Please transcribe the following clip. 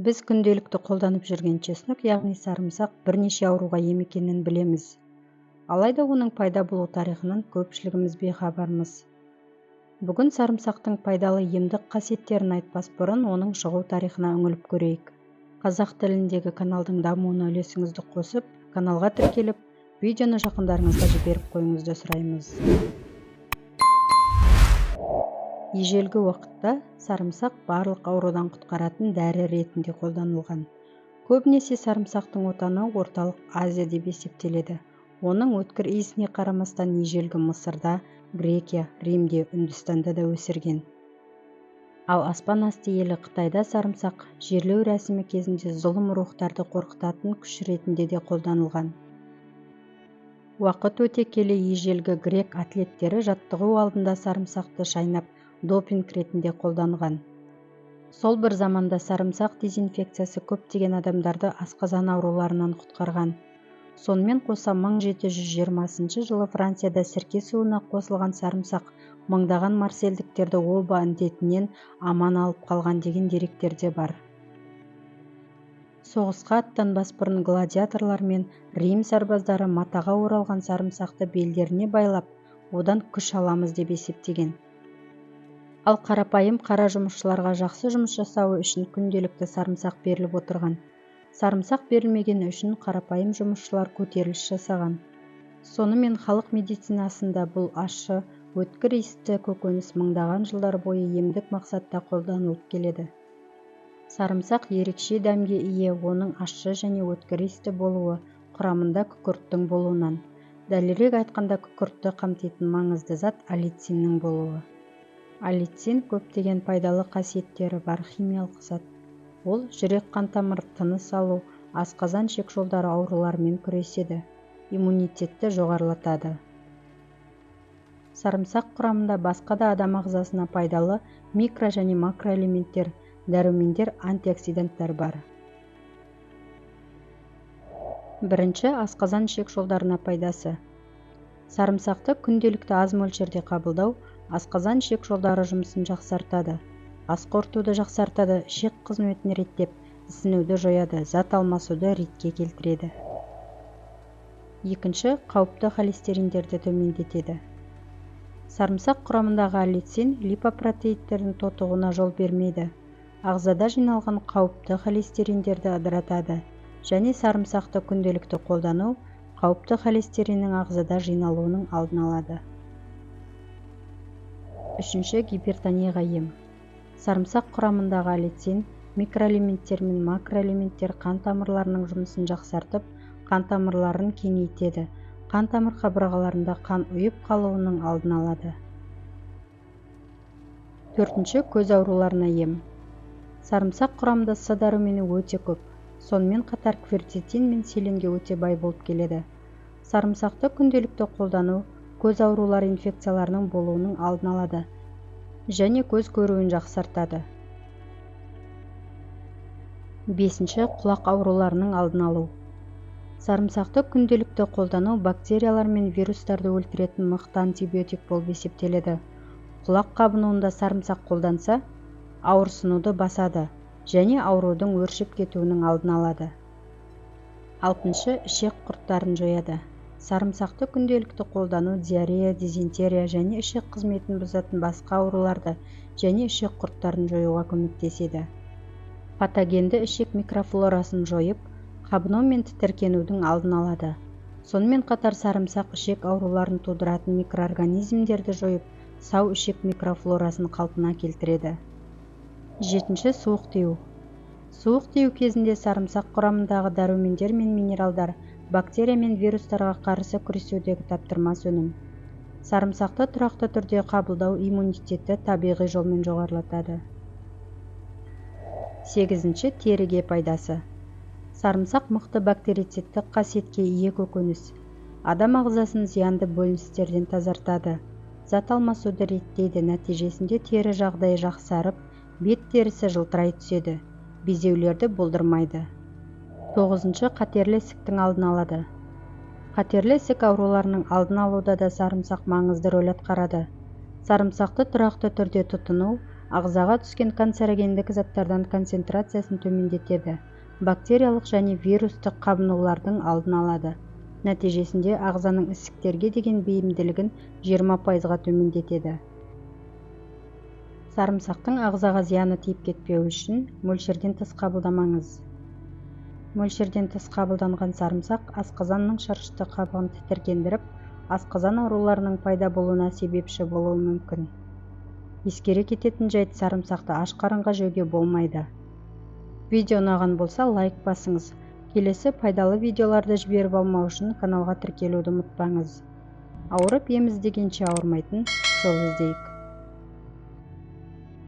Біз күнделікті қолданып жүрген чеснок, яғни сарымсақ, бірнеше ауруға ем екенін білеміз. Алайда оның пайда болу тарихынан көпшілігіміз бейхабармыз. Бүгін сарымсақтың пайдалы емдік қасиеттерін айтпас бұрын оның шығу тарихына үңіліп көрейік. Қазақ тіліндегі каналдың дамуына үлесіңізді қосып, каналға тіркеліп, видеоны жақындарыңызға жіберіп қоюыңызды сұраймыз. Ежелгі уақытта сарымсақ барлық аурудан құтқаратын дәрі ретінде қолданылған. Көбінесе сарымсақтың отаны Орталық Азия деп есептеледі. Оның өткір иісіне қарамастан ежелгі Мысырда, Грекия, Римде, Үндістанда да өсірген. Ал аспан асты елі Қытайда сарымсақ жерлеу рәсімі кезінде зұлым рухтарды қорқытатын күш ретінде де қолданылған. Уақыт өте келе ежелгі грек атлеттері жаттығу алдында сарымсақты шайнап, допинг ретінде қолданған. Сол бір заманда сарымсақ дезинфекциясы көптеген адамдарды асқазан ауруларынан құтқарған. Сонымен қоса 1720 жылы Францияда сірке суына қосылған сарымсақ мыңдаған марсельдіктерді оба індетінен аман алып қалған деген деректер де бар. Соғысқа аттанбас бұрын гладиаторлар мен Рим сарбаздары матаға оралған сарымсақты белдеріне байлап, одан күш аламыз деп есептеген. Ал қарапайым қара жұмысшыларға жақсы жұмыс жасауы үшін күнделікті сарымсақ беріліп отырған. Сарымсақ берілмегені үшін қарапайым жұмысшылар көтеріліс жасаған. Сонымен халық медицинасында бұл ащы, өткір иісті көкөніс мыңдаған жылдар бойы емдік мақсатта қолданылып келеді. Сарымсақ ерекше дәмге ие, оның ащы және өткір иісті болуы құрамында күкірттің болуынан. Дәлірек айтқанда, күкіртті қамтитын маңызды зат аллициннің болуы. Аллицин көптеген пайдалы қасиеттері бар химиялық зат. Ол жүрек қантамыр, тыныс алу, асқазан ішек жолдары ауруларымен күреседі, иммунитетті жоғарылатады. Сарымсақ құрамында басқа да адам ағзасына пайдалы микро және макроэлементтер, дәрумендер, антиоксиданттар бар. Бірінші, асқазан ішек жолдарына пайдасы. Сарымсақты күнделікті аз мөлшерде қабылдау асқазан ішек жолдары жұмысын жақсартады, ас қорытуды жақсартады, ішек қызметін реттеп, ісінуді жояды, зат алмасуды ретке келтіреді. Екінші, қауіпті холестериндерді төмендетеді. Сарымсақ құрамындағы аллицин липопротеидтердің тотығуына жол бермейді. Ағзада жиналған қауіпті холестериндерді ыдыратады және сарымсақты күнделікті қолдану қауіпті холестериннің ағзада жиналуының алдын алады. Үшінші, гипертонияға ем. Сарымсақ құрамындағы аллицин, микроэлементтер мен макроэлементтер қан тамырларының жұмысын жақсартып, қан тамырларын кеңейтеді, қан тамыр қабырғаларында қан ұйып қалуының алдын алады. Төртінші, көз ауруларына ем. Сарымсақ құрамында С дәрумені өте көп, сонымен қатар кверцетин мен селенге өте бай болып келеді. Сарымсақты күнделікті қолдану көз аурулары инфекцияларының болуының алдын алады және көз көруін жақсартады. Бесінші, құлақ ауруларының алдын алу. Сарымсақты күнделікті қолдану бактериялар мен вирустарды өлтіретін мықты антибиотик болып есептеледі. Құлақ қабынуында сарымсақ қолданса, ауырсынуды басады және аурудың өршіп кетуінің алдын алады. Алтыншы, ішек құрттарын жояды. Сарымсақты күнделікті қолдану диарея, дизентерия және ішек қызметін бұзатын басқа ауруларды және ішек құрттарын жоюға көмектеседі. Патогенді ішек микрофлорасын жойып, қабыну мен тітіркенудің алдын алады. Сонымен қатар сарымсақ ішек ауруларын тудыратын микроорганизмдерді жойып, сау ішек микрофлорасын қалпына келтіреді. Жетінші, суық тию. Суық тию кезінде сарымсақ құрамындағы дәрумендер мен минералдар бактерия мен вирустарға қарсы күресудегі таптырмас өнім. Сарымсақты тұрақты түрде қабылдау иммунитетті табиғи жолмен жоғарылатады. Сегізінші, теріге пайдасы. Сарымсақ мықты бактерицидтік қасиетке ие көкөніс. Адам ағзасын зиянды бөліністерден тазартады, зат алмасуды реттейді, нәтижесінде тері жағдайы жақсарып, бет терісі жылтырай түседі, безеулерді болдырмайды. Тоғызыншы, қатерлі ісіктің алдын алады. Қатерлі ісік ауруларының алдын алуда да сарымсақ маңызды рөл атқарады. Сарымсақты тұрақты түрде тұтыну Ағзаға түскен канцерогендік заттардан концентрациясын төмендетеді, бактериялық және вирустық қабынулардың алдын алады. Нәтижесінде ағзаның ісіктерге деген бейімділігін 20%-ға төмендетеді. Сарымсақтың ағзаға зияны тиіп кетпеуі үшін мөлшерден тыс қабылдамаңыз. Мөлшерден тыс қабылданған сарымсақ асқазанның шырышты қабығын тітіркендіріп, асқазан ауруларының пайда болуына себепші болуы мүмкін. Ескере кететін жайт, сарымсақты аш қарынға жеуге болмайды. Видео ұнаған болса, лайк басыңыз. Келесі пайдалы видеоларды жіберіп алмау үшін каналға тіркелуді ұмытпаңыз. Ауырып ем іздегенше ауырмайтын жол іздейік.